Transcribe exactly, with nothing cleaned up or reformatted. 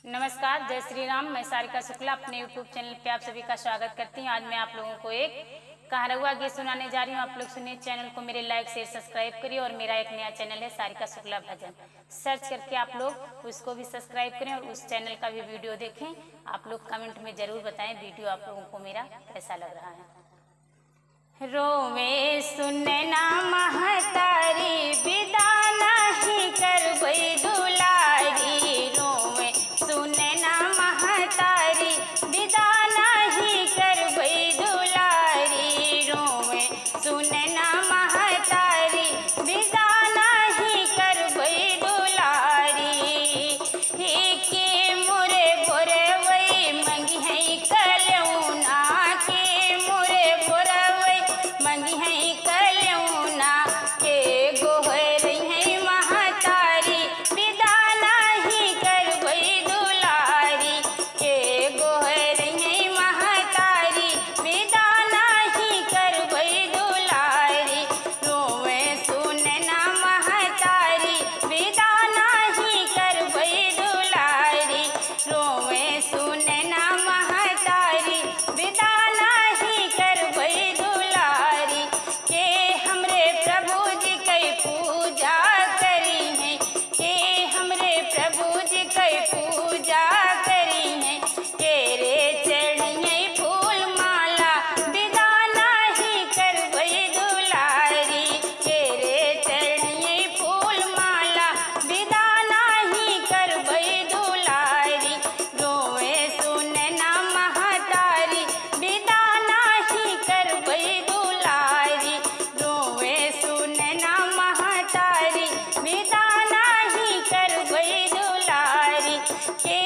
नमस्कार, जय श्री राम। मैं सारिका शुक्ला अपने YouTube चैनल पे आप सभी का स्वागत करती हूँ। आज मैं आप लोगों को एक कहरौआ गीत सुनाने जा रही हूँ। आप लोग सुनिए, चैनल को मेरे like, share, subscribe करिए। और मेरा एक नया चैनल है सारिका शुक्ला भजन, सर्च करके आप लोग उसको भी सब्सक्राइब करें और उस चैनल का भी वीडियो देखें। आप लोग कमेंट में ज़रूर बताएं वीडियो आप लोगों को मेरा कैसा लग रहा है। रोवे सुनना महतारी, बिदा नाही करबै दुलारी। रोवे सुनना महतारी, बिदा नाही करबै दुलारी। रोवे सुनना महतारी, बिदा नाही करबै दुलारी। हे के मोरे बोरवै मंगिहैं कलौना, के मोरे बोरवै मंगिहैं कलौना, के गोहरैहैं महतारी, बिदा नाही करबै दुलारी। के गोहरैहैं महतारी, बिदा नाही करबै दुलारी। रोवे सुनना महतारी, बिदा नाही करबै दुलारी। रोवे सुनना महतारी, बिदा नाही करबै दुलारी। के हमरे प्रभु जी कै पूजा करिहैं, के हमरे प्रभु जी कै पूजा करिहैं। के रे चढ़िहैं फूल माला, बिदा नाही करबै दुलारी। के रे चढ़िहैं फूल माला, बिदा नाही करबै दुलारी। रोवे सुनना महतारी, बिदा नाही करबै दुलारी। रोवे सुनना महतारी, बिदा नाही करबै दुलारी। के